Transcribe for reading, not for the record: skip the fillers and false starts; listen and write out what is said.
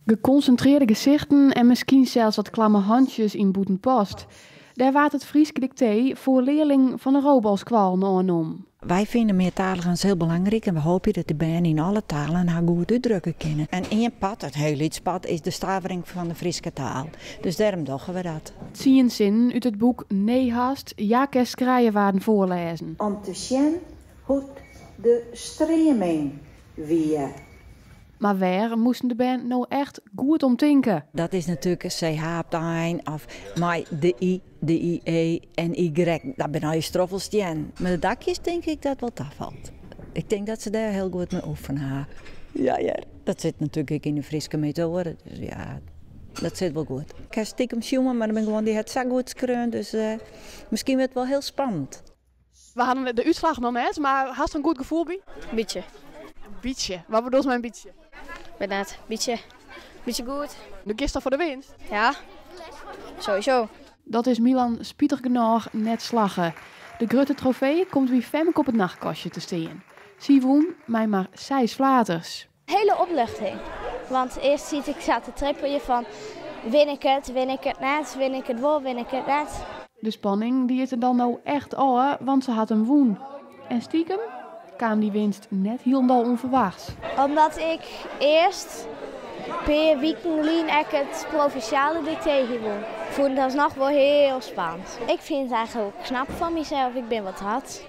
Gekonsintrearre gesichten en miskien sels wat klamme hantsjes yn Bûtenpost. Dêr waard it Frysk diktee foar learlingen fan de Roobol-skoallen oannommen. Wy fine meartaligens hiel belangryk en we hoopje dat de bern yn alle talen har goed útdrukke kinne. En ien part, in hiel lyts part, is de stavering fan de Fryske taal. Dus dêrom dogge we dat. Tsien sinnen út it boek Nee hast, ja kinst krije waarden foarlêzen. Om te sjen hoe't de streaming wie. Mar wêr moasten de bern no echt goed om tinke? Dat is natuerlik CH op de ein of mei de I, de I, E en Y. Dat binne allegear stroffelstiennen. Mar de dakjes tink ik dat wol tafalt. Ik tink dat se dêr hiel goed mei oefene ha. Ja hear, dat sit natuerlik ek yn de Fryske metoade, dus ja, dat sit wol goed. Ik ha stikem sjoen, mar der binne guon dy ha it sa goed skreaun, dus miskien wurdt it wol hiel spannend. We hawwe de útslach noch net, mar hast in goed gefoel by? Bytsje. Bytsje? Wat bedoelst mei in bytsje? Wit net. Bytsje. Bytsje goed. Do giest toch foar de winst? Ja, sowieso. Dat is Milan spitich genôch net slagge. De grutte trofee komt by Femke op it nachtkastje te stean. Sy wûn mei mar seis flaters. Hiele opluchting. Want earst siet ik sa te trippeljen fan win ik it, win ik it net, win ik it wol, win ik it net. De spanning dy is der dan no echt ôf, want se hat him wûn. En stikem kaam dy winst net hielendal ûnferwachts. Omdat ik earst pear wiken lyn ek it provinsjale diktee hie wûn. Fûn ik dat noch wol hiel spannend. Ik fyn it eigentlik knap fan mysels, ik bin wat hard.